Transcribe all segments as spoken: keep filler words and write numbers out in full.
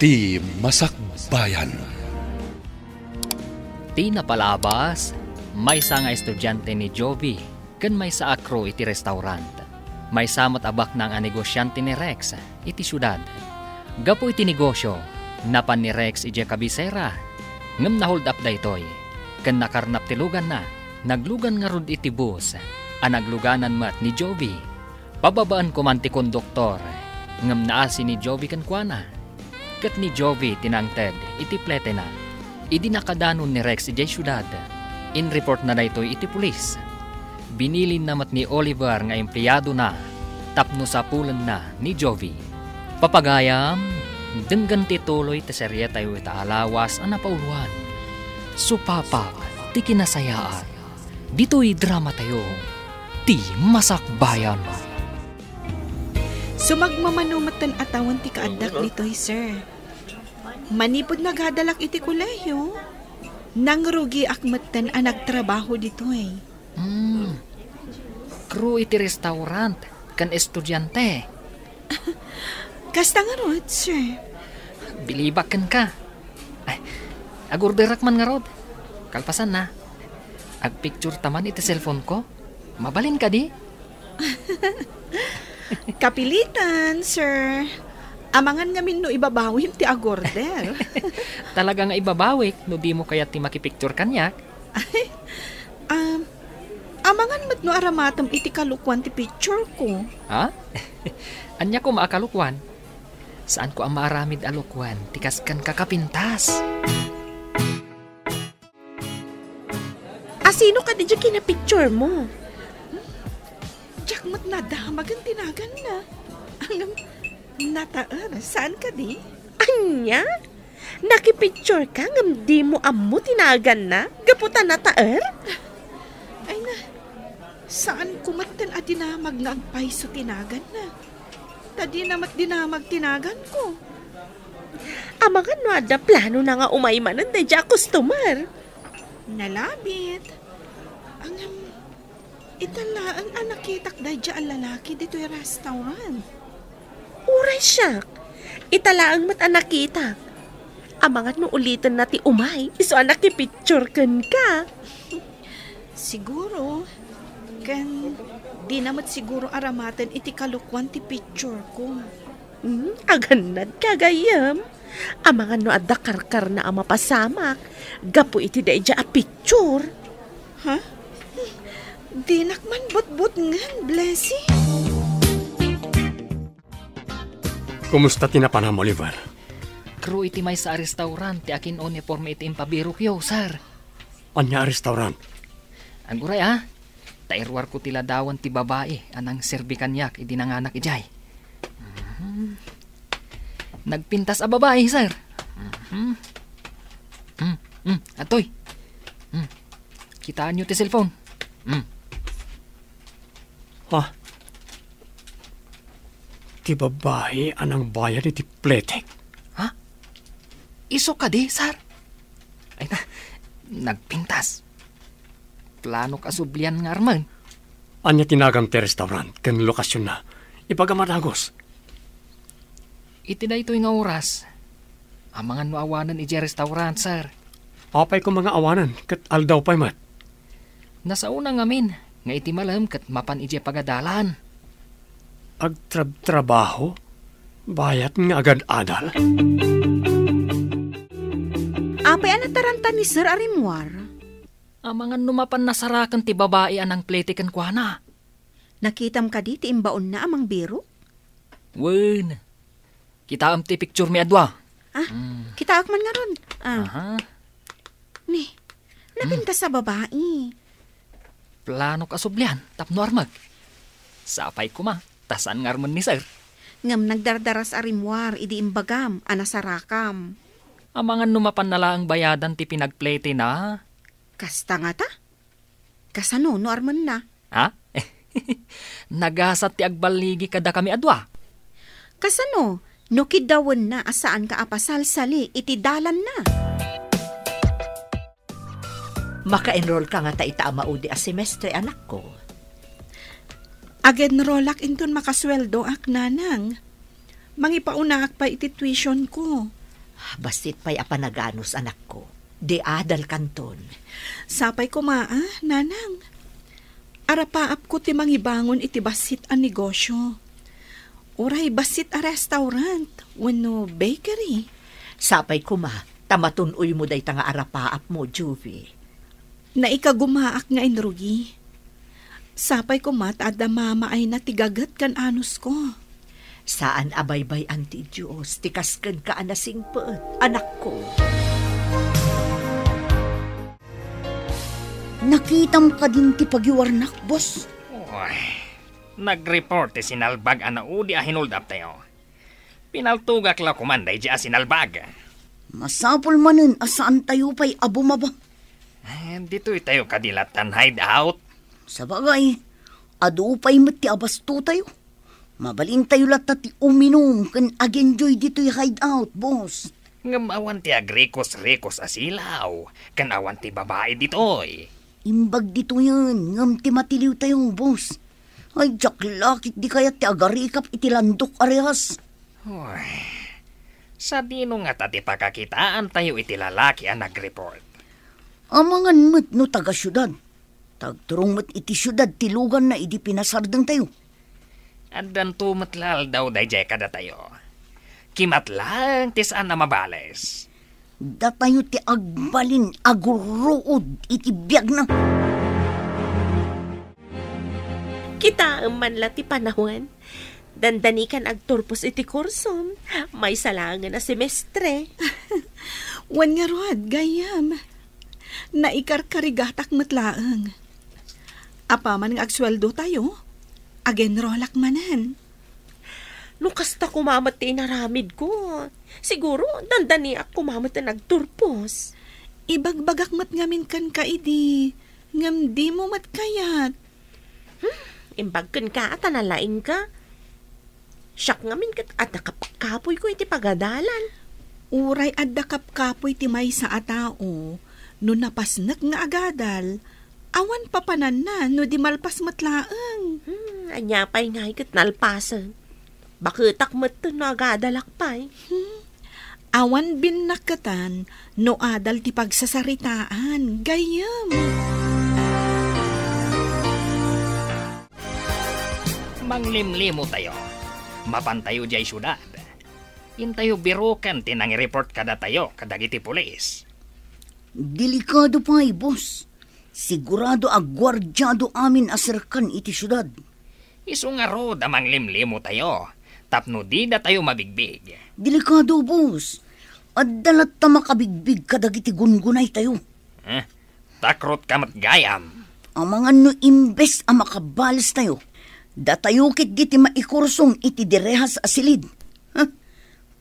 Ti Masakbayan. Ti napalabas, maysa nga estudiante ni Jovi ken maysa a crew iti restaurant. Maysa met a baknang a negosiante ni Rex iti siudad. Gapu iti negosio, napan ni Rex idiay kabisera, ngem na-hold up daytoy, ken nakarnap ti luganna, naglugan ngarud iti bus a nagluganan met ni Jovi. Pababaen koman ti konduktor, ngem naasi ni Jovi kenkuana. Ket ni Jovi ti nangted iti pletena. Idi nakadanon ni Rex idiay siudad, inreportna daytoy iti pulis. Binilinna met ni Oliver nga empleyadona tapno sapulenna ni Jovi. Papagayam, denggen ti tuloy ti serietayo ita a lawas a napauloan. Supapa ti kinasayaan. Ditoy dramatayo, Ti Masakbayan. Sumagmamano metten a tawen ti kaaddak ditoy, sir. Manipud nagadalak iti kolehiyo, nangrugiak metten a nagtrabaho ditoy. Hmm. Crew iti restaurant ken estudiante. Kasta ngarud, sir. Bilibak kenka. Ay, agorderak man ngarud. Kalpasanna, agpicture ta man iti cellphone ko. Mabalin kadi? Kapilitan, sir. Amangan ngamin no ibabawim ti agorder. Talaga nga ibabawik no dimo kayat ti makipicture kaniak. Ay, um, amangan met no aramatem iti kalokuan ti picture ko. Ha? Ania koma a kalokuan? Saanko a maaramid a lokuan ti kas kenka kapintas. A sino kadi diay kinapicture mo? Diak met nadamagen ti naganna. Ngem nataer, saan kadi? Ania? Nakipicture ka ngem dimo ammo ti naganna gapu ta nataer? Ay na, saanko metten a dinamag nga agpayso ti naganna. Ta dina met dinamag ti naganko. Amangan no adda planona nga umay manen daydiay a customer. Nalabit. Ngem, ita laeng a nakitak daydiay a lalaki ditoy restaurant. Uray siak, ita laeng met a nakitak. Amangan no ulitenna ti umay, isu a nakipicture kenka. Siguro, ken dina met siguro aramaten iti kalokuan ti picture ko. Hmm, agannad ka, gayyem. Amangan no adda karkarna a mapasamak gapu iti daydiay a picture. Ha? Dinak man butbutngen, Blessy. Kumusta ti napanam, Oliver? Crew iti maysa a restaurant ti akin-uniforme iti impabirokyo, sir. Ania a restaurant? Aguray, a. Ta iruarko ti ladawan ti babai a nangserbi kaniak idi nanganak idiay. Mhm. Nagpintas a babai, sir. Mhm. Mm, mm, atoy. Mm. Kitaenyo ti cellphone. Mm. Ha? Ti babai a nangbayad iti pletek? Ha? Isu kadi, sir? Ay na, nagpintas. Planok a sublian nga armen. Ania ti nagan ti restaurant ken lokasionna? Ibagam a dagus. Iti daytoy nga oras, amangan no awanen idiay restaurant, sir. Apay koma nga awanen ket aldaw pay met? Nasaona ngamin nga iti malem ket mapan idiay pagadalan. Agtrabtrabaho? Bayat nga agad-adal? Apay a nataranta ni Sir a rimmuar? Amangan no mapan nasaraken ti babai a nangplete kenkuana. Nakitam kadi ti imbaonna a mangbirok? Wen. Kitaem ti picture mi a dua. Ah, Mm. kitaek man ngarud. Ah. Aha. Ni, napintas a babai. Planok a sublian tapno armek. Sapay koma, ta saan nga armen ni sir. Ngem nagdardaras a rimmuar idi imbagam a nasarakam. Amangan no mapanna laeng bayadan ti pinagpletena. Kasta ngata? Kasano no armenna? Ha? Nagasat ti agballigi kadakami a dua. Kasano no kiddawenna a saanka a pasalsali iti dalanna? Maka-enroll ka ngata ita a maudi a semestre, anakko? Ag-enrollak inton makasueldoak, nanang. Mangipaunakon pay iti tuition ko. Bassit pay a panaganus, anakko. Di adalkanton. Sapay koma a, nanang. Arapaapko ti mangibangon iti bassit a negosyo. Uray bassit a restaurant wenno bakery. Sapay koma, ta matun-oymo dayta nga arapaapmo, Juvie. Naikagumaak nga inrugi. Sapay koma ta adda mamaayna ti gaget ken anusko. Saan a baybay-an ti Dios ti kas kenka a nasingpet, anakko. Nakitam kadin ti pagiwarnak, boss? Uy, nag-report ti sinalbag a naudi a hinuldaptayo. Pinaltogak la koman daydi a sinalbag. Masapul manen a saantayo pay a bumaba. Eh, ditoy tayo kadi latta hideout? Sabagay, adu pay met ti abastotayo. Mabalintayo latta ti uminum ken agenjoy ditoy hideout, boss. Ngem awan ti agrikos-rikos a silaw, ken awan ti babai ditoy. Imbag ditoyen, ngem ti matiliwtayo, boss. Ay, diak la ketdi kayat ti agarikap iti landok a rehas. Uy, sadino ngata ti pakakitaantayo iti lalaki a nag-report? Amangan met no taga-siudad. Tagturong met iti siudad ti luganna idi pinasardengtayo. Addanto met la aldaw daydiay kadatayo. Kimat laeng ti saan a mabales. Datayo ti agbalin a gurruod iti biagna. Kitaem man la ti panawen. Dandanikan agturpos iti kursom. Maysa laengen a semestre. Wen ngarud, gayyem. Naikarkarigatak met laeng. Apaman nga agsueldotayo, agenrolak manen. No kasta koma met ti inaramidko, siguro dandaniak koma met ti nagturpos. Ibagbagak met ngamin kenka idi, ngem dimo met kayat. Hmm, imbag kenka a ta nalaingka. Siak ngamin ket adda kapkapoyko iti pagadalan. Uray adda kapkapoy ti maysa a tao, no napasnek nga agadal, awan papananna no di malpas met laeng. Hmm, ania pay ngay ket nalpasen? Baketak metten no agadalak pay. Hmm, awan binnaketan no adal ti pagsasaritaan, gayyem. Manglimlimotayo. Mapantayo diay siudad. Intayo biroken ti nangireport kadatayo kadagiti pulis. Delikado pay, boss. Sigurado a guardiado amin a serkan iti siudad. Isu ngarud a manglimlimotayo tapno didatayo mabigbig. Delikado, boss. Adda latta makabigbig kadagiti gungunaytayo. Eh, takrotka met gayam. Amangan no imbes a makabalestayo, datayo ketdi ti maikursong iti direhas a silid. Huh?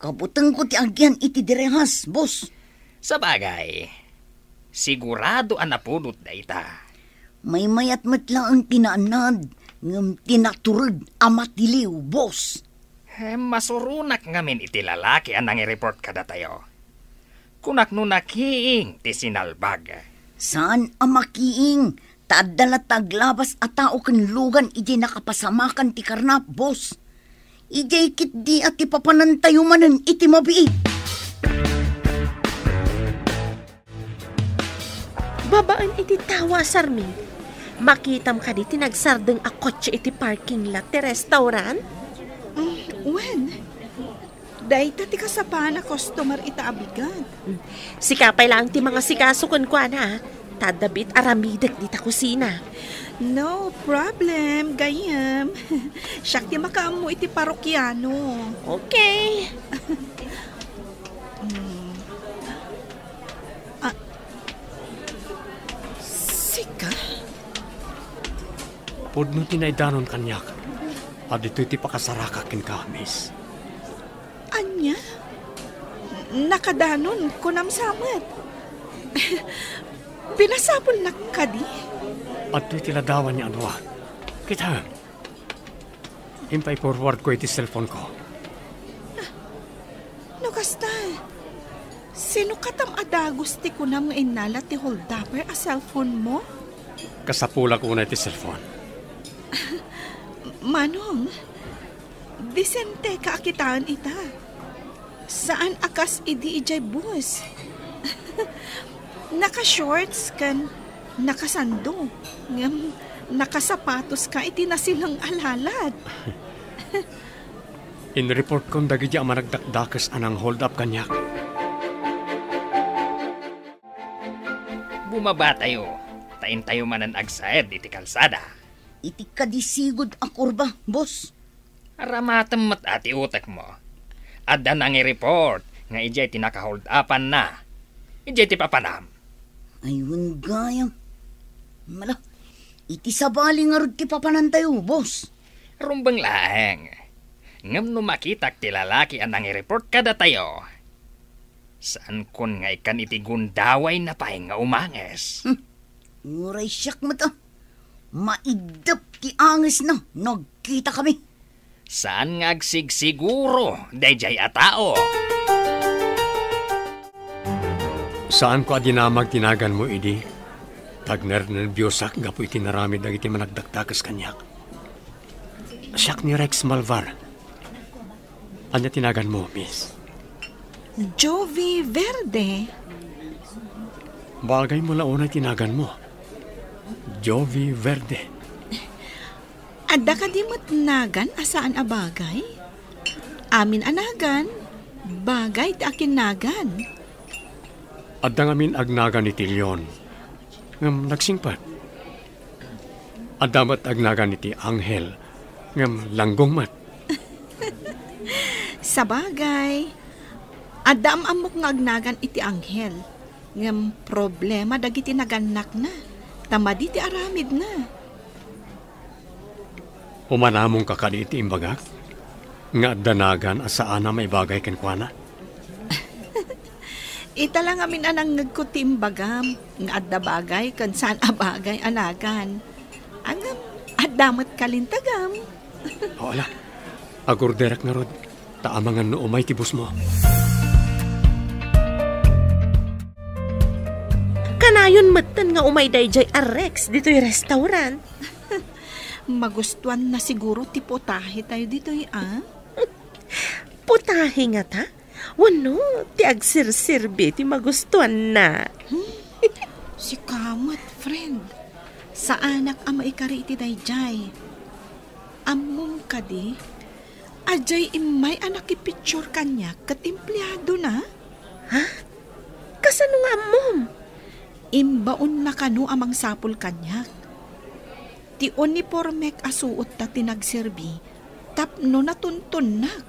Kabutengko ti agian iti direhas, boss. Sabagay, sigurado a napudot dayta. Maymayat met laeng ti naanad, ngem ti natured a matiliw, boss. Hem, masuronak ngamin iti lalaki a nangireport kadatayo. Kunak no nakiing ti sinalbag. Saan a makiing, ta adda latta aglabas a tao ken lugan idiay nakapasamakan ti karnap, boss. Idiay ketdi a ti papanantayo manen iti mabiit. Babaen iti tawa, Sarmi. Makitam kadi ti nagsardeng a kotse iti parking lot ti restaurant? Mm, wen. Dayta ti kasapaan a customer ita a bigat. Mm. Sika pay laeng ti mangasikaso kenkuana, ta adda biit aramidek dita kusina. No problem, gayyem. Siak ti makaammo iti parokiano. Okay. Mm. Ah, sika? Pudno ti naidanon kaniak. Adtoy ti pakasarakak kenka, miss. Ania? Nakadanon, kunam sa met. Pinasapulnak kadi? Adtoy ti ladawan nga adua. Kitaem. Impay-forward ko iti cellphone ko. No kasta, sino katam a dagus ti kunam nga innala ti holdupper a cellphone mo? Kasapulak unay ti cellphone. Manong, disente ka a kitaen ita. Saan a kas idi idiay bus. Naka-shorts ken nakasando, ngem nakasapatoska iti nasileng a lalat. Inreportkon dagiti a managdakdakes a nang-hold up kaniak. Bumabatayo, ta intayo manen agsaed iti kalsada. Iti kadi sigud a kurba, boss. Aramatem met a ti utekmo. Adda nangireport nga idiay ti naka-hold upanna. Idiay ti papanam. Ay, wen gayam. Mala, iti sabali ngarud ti papanantayo, boss. Rumbeng laeng. Ngem no makitak ti lalaki a nangireport kadatayo, saankon nga ikkan iti gundawayna pay nga umanges. Hmm. Uray siak met a. Maiddep ti angesna no agkitakami. Saan nga agsigsiguro daydiay a tao? Saanko a dinamag ti naganmo idi. Tagnernerbiosak gapu iti naramid dagiti managdakdakes kaniak. Siak ni Rex Malvar. Ania ti naganmo, miss? Jovi Verde. Bagay mo la unay ti naganmo. Jovi Verde. Adda kadi met nagan a saan a bagay? Amin a nagan, bagay ti akinnagan. Adda ngamin agnagan iti leon, ngem nagsingpet. Adda met agnagan iti anghel, ngem langgong met. Sabagay, adda am-ammok nga agnagan iti anghel, ngem problema dagiti nagannakna, ta madi ti aramidna. Umanamongka kadi iti imbagak nga adda nagan a saan a maibagay kenkuana? Ita la ngamin a nangngegko ti imbagam nga adda bagay ken saan a bagay a nagan. Ngem, adda met kalintagam. O, ala. Agorderak ngarud, ta amangan no umay ti busmo. Kanayon metten nga umay daydiay a Rex ditoy restaurant. Magustuanna siguro ti putahe tayo ditoy, a? Putahe ngata? Wenno ti agserserbi ti magustuanna? Hmm? Sika met, friend. Saanak a maikari iti daydiay. Ammom kadi, adiay immay a nakipicture kaniak ket empleadona? Ha? Kasano nga ammom? Imbaonna kano a mangsapul kaniak. Ti unipormek a suotta ti nagserbi tapno natuntonnak.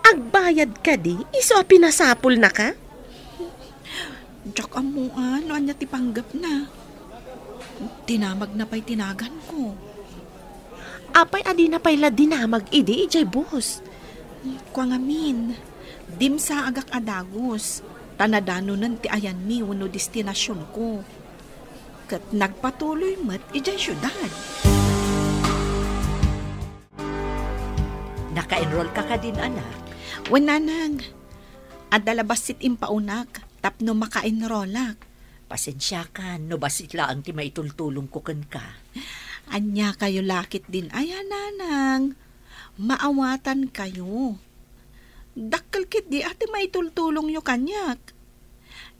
Agbayad kadi isu a pinasapulnaka? Diak ammoan no ania ti panggepna. Dinamagna pay ti naganko. Apay a dina pay la dinamag idi idiay bus? Kua ngamin, dimsaagak a dagus, ta nadanonen ti ayanmi wenno destinasionko. Ket nagpatuloy met idiay siudad. Naka-enroll ka kadin, anak? Wen, nanang. Adda la bassit impaonak tapno maka-enrollak. Pasensiakan no bassit laeng ti maitultulongko kenka. Ania kayo la ketdin aya, nanang? Maawatan kayo. Dakkel ketdi a ti maitultulongyo kaniak.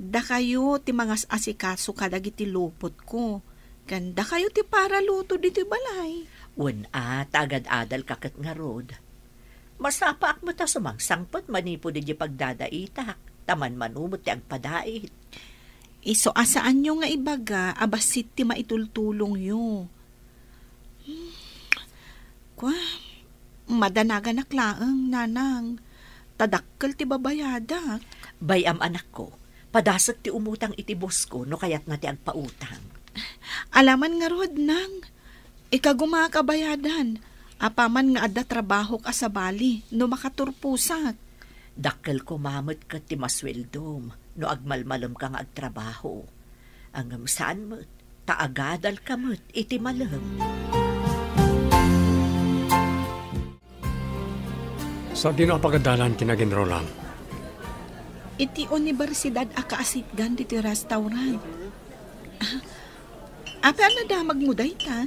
Dakayo ti mangas-asikaso kadagiti lupotko, ken dakayo ti paraluto ditoy balay. Wen a, ta agad-adalka ket ngarud. Masapaak met a sumangsangpet manipud idiay pagdadaitak, ta manmano met ti agpadait. Isu a saanyo nga ibaga a bassit ti maitultulongyo. Hmm. Kua, madanaganak laeng, nanang, ta dakkel ti babayadak. Bay-am, anakko, padasek ti umutang iti bosko no kayatna ti agpautang. Alaman ngarud, nang, ikagumaak a bayadan, apaman nga adda trabahok a sabali no makaturposak. Dakkel koma met ket ti masueldom no agmalmalemka nga agtrabaho. Ngem saan met, ta agadalka met iti malem. Sadino a pagadalan ti naginrolam? Iti universidad a kaasitgan ditoy restaurant. Ah, apay a nadamagmo dayta?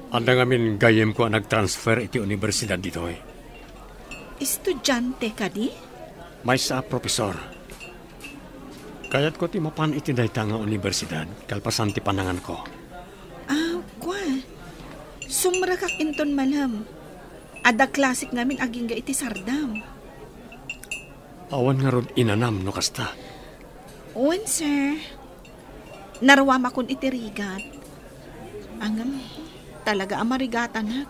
Adda ngamin gayyemko a nagtransfer iti universidad ditoy. Estudiante kadi? Maysa a profesor. Kayatko ti mapan iti dayta nga universidad kalpasan ti pananganko. Ah, kua. Sumrekak inton malem. Adda klasek ngamin agingga iti sardam. Awan ngarud inanam no kasta. Wen, sir. Naruamakon iti rigat. Ngem, talaga a marigatanak.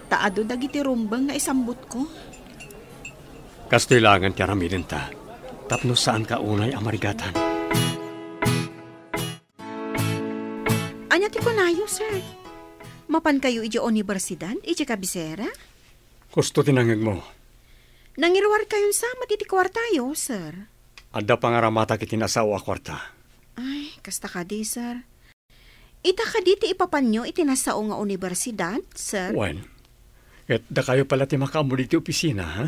Ta adu dagiti rumbeng nga isambutko. Kastoy laengen ti aramidenta, tapno saanka unay a marigatan. Ania ti kunayo, sir? Mapankayo idiay universidad, idiay kabisera? Husto ti nangngegmo. Nangiruarkayon sa met iti kuartayo, sir. Adda pangaramatak iti nasao a kuarta. Ay, kasta kadi, sir. Ita kadi ti ipapanyo iti nasao nga universidad, sir? Wen, ket dakayo pala ti makaammo ditoy opisina, ha?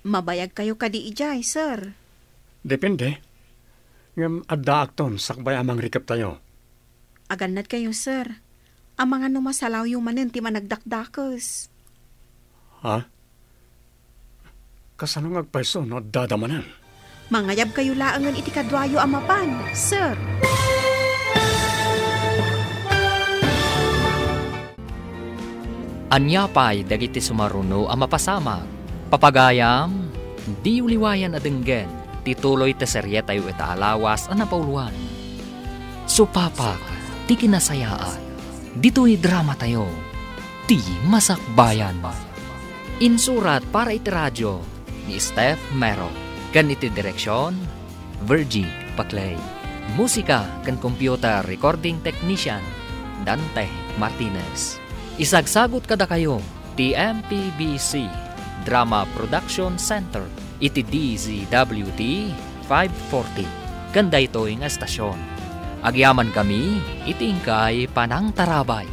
Mabayagkayo kadi idiay, sir? Depende. Ngem addaakton sakbay a mangrikeptayo. Agannadkayo, sir. Amangan no masalawyo manen ti managdakdakes. Ha? Kasano nga agpayso no addada manen? Mangayabkayo laengen iti kaduayo a mapan, sir. Ania pay dagiti sumaruno a mapasamak? Papagayam, diyo liwayan a denggen ti tuloy ti serietayo ita a lawas a napauloan. Supapak ti kinasayaan. Ditoy dramatayo, ti Masakbayan. Insurat para iti radio ni Steph Mero, ken iti direksion, Virgie Paclay. Musika ken computer recording technician, Dante Martinez. Isagsagut kadakayo ti M P B C Drama Production Center iti D Z W T five forty ken daytoy nga estasion. Agyamankami iti inkay panangtarabay.